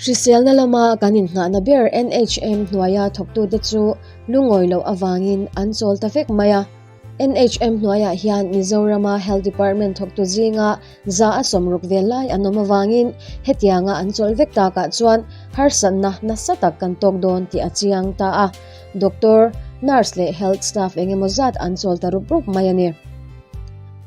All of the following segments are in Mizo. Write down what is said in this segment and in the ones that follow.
Hriselna lama kan innghahna ber NHM hnuaia thawktute chu lungawi loh avangin an chawl ta vek mai a. NHM hnuaiah hian Mizorama Health Department thawktu zinga 160 vel lai an awm avangin hetianga an chawlh vek takah chuan harsatna nasa tak kan tawk dawn tih a chiang ta a. Doctor, nurse leh health staff eng emaw zat an chawl ta rup rup mai a ni.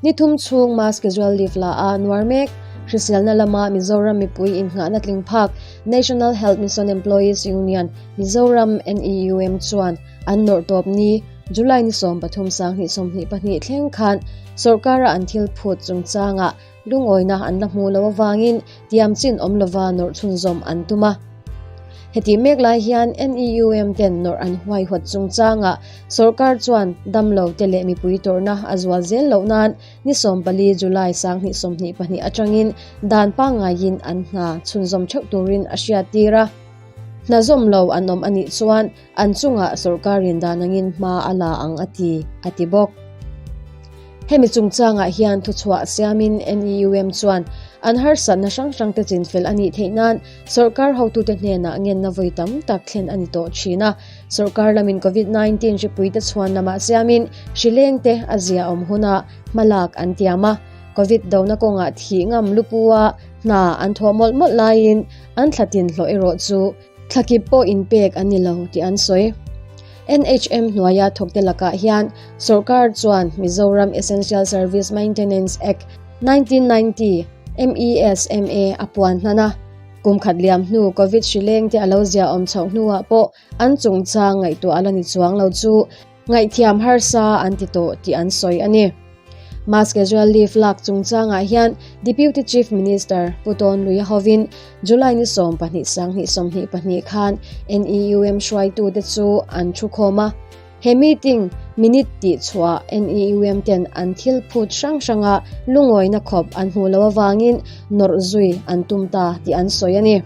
Ni thum chhung mass casual leave la a nuar mek. Hriselna lama Mizoram mipui innghahna tling phak National Health Mission Employees Union, Mizoram, NEUM, chuan an nawrh tawp ni July ni 13 2022 thleng khan sorkara an thil phut chungchangah Lungawina an la hmuh loh avangin tiam chin awm lova nawrh chhunzawm an tum a. Heti mek lai hian NEUM ten nawrh an huaihawt chungchangah sorkar chuan damlo te leh mipui tawrhna a zual zel loh nan ni 14 July 2022 atangin dan pangngaiin an hna chhunzawm theuh turin a hriattir a. Hna zawm lo an awm a nih chuan an chungah sorkarin dan angin hma a la ang a ti, a ti bawk. Hemi chungchangah hian thuchhuah siamin NEUM chuan an harsatna hrang hrangte chinfel a nih theih nan sorkar hotute hnenah ngenna vawi tam tak thlen a ni tawh thin a. Sorkar lamin Covid 19 hripuite chhuan lamah siamin hrilengte a zia awm hunah hmalak an tiam a. Covid dona kawngah thih ngam lupua hna an thawh mawlh mawlh laiin an thlatin hlawh erawh chu Thlakip pawh inpek an ni lo tih an sawi. NHM hnuaia thawkte lakah hian sorkar chuan Mizoram Essential Service Maintenance Act, 1990, MESMA, a puan hnan a. Kum khat liam hnu Covid hri lengte a lo ziaawm chhoh hnuah pawh an chungchang ngaihtuah a la ni chuang lo chu Ngaihthiam harsa an ti tawh tih an sawi a ni. Mass casual leave lak chungchangah hian Deputy Chief Minister Pu Tawn Luia hovin July ni 12 2022 khan NEUM hruaitute chu an thu khawm a. He meeting minute tih chhuah NEUM ten an thil phut hrang hranga lungawina khawp an hmuh loh avangin nawrh zui an tum ta tih an sawi a ni.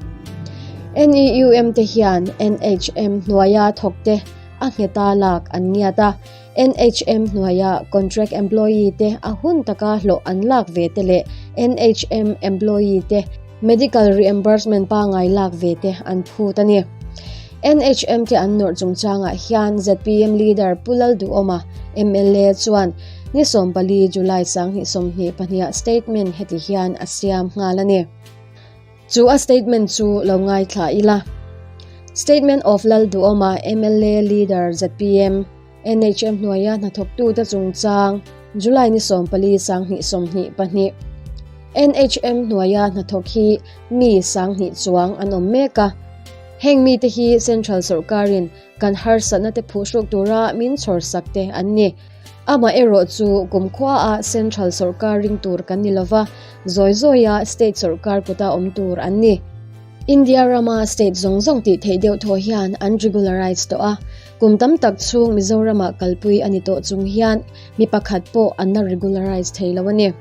NEUM te hian NHM hnuaia thawkte a ngheta lak an ngiat a, NHM hnuaia contract employee te a hun taka hlawh an lak ve te leh NHM employee te medical reimbursement pangngai lak ve te an phut a ni. NHM te an nawrh chungchangah hian zpm leader Pu Lalduhawma, mla chuan ni 14 July 2022 ah statement heti hian a siam nghal a ni. Chu a statement chu lo ngaithla ila. Statement of Lalduhawma mla Leader zpm, NHM hnuaia hnathawktute chungchang, July ni 14 2022. NHM hnuaia hnathawk hi mi 2000 chuang an awm mek a. Heng mite hi Central sawrkarin kan harsatna te phuhruk tura min chhawrsak te an ni. Amaherawh chu kumkhua a Central sawrkar ring tur kan ni lova, zawi zawia State sawrkar kuta awm tur an ni. India rama State zawng zawng tih theih deuh thaw hian an regularize tawh a, kum tam tak chhung Mizoramah kalpui a ni tawh chung hian mi pakhat pawh an la regularize thei lo a ni.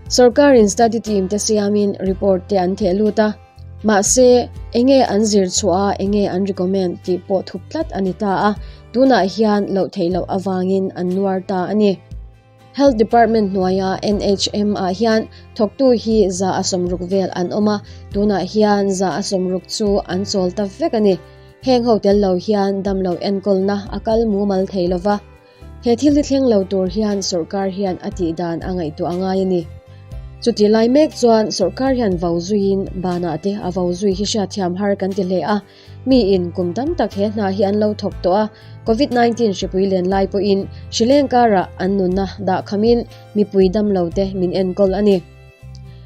Sawrkarin study team te siamin report te an theh lut a, mahse enge an zir chhuah a enge an recommend tih pawh thup tlat a ni ta a, Tunah hian loh theih loh avangin an nuar ta a ni. Health Department hnuaia NHM ah hian thawktu hi 160 vel an awm a, tunah hian 160 chu an chawl ta vek a ni. Heng ho tel lo hian damlo enkawlna a kal mumal thei lo va. He thil hi thleng lo tur hian sawrkar hian a tih dan a ngaihtuah a ngai a ni. Chuti lai mek chuan sawrkar hian vo zuiin banah te a vo zui hi hriatthiam har kan ti hle a. Mi in kum tam tak he hna hi an lo thawk tawh a, Covid 19 hripui len lai pawhin hrileng karah an nunna dah khamin mipui damlo te min enkawl a ni.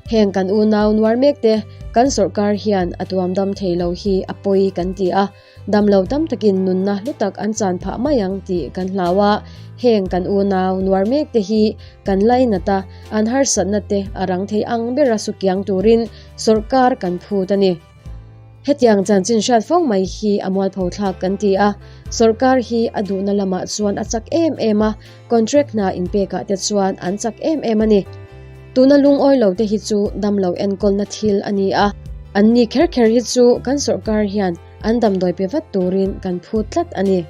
Heng kan unau nuar mek te kan sawrkar hian a tuam dam thei lo hi a pawi kan ti a, damlo tam takin nunna hlu tak an chan phah mai ang tih kan hlau a, heng kan unau nuar mek te hi kan lainat a, an harsatna te a rang thei ang bera sukiang turin sawrkar kan phut a ni. Hetiang chanchin hriat fo mai hi a mualpho thlak kan ti a, sawrkar hi a duhna lamah chuan a chak em em a, contract hna inpekah te chuan an chak em em a ni. Tuna lungawi lo te hi chu damlo enkawlna thil a ni a, an ni kher kher hi chu kan sawrkar hian an damdawi pe vat turin kan phut tlat a ni.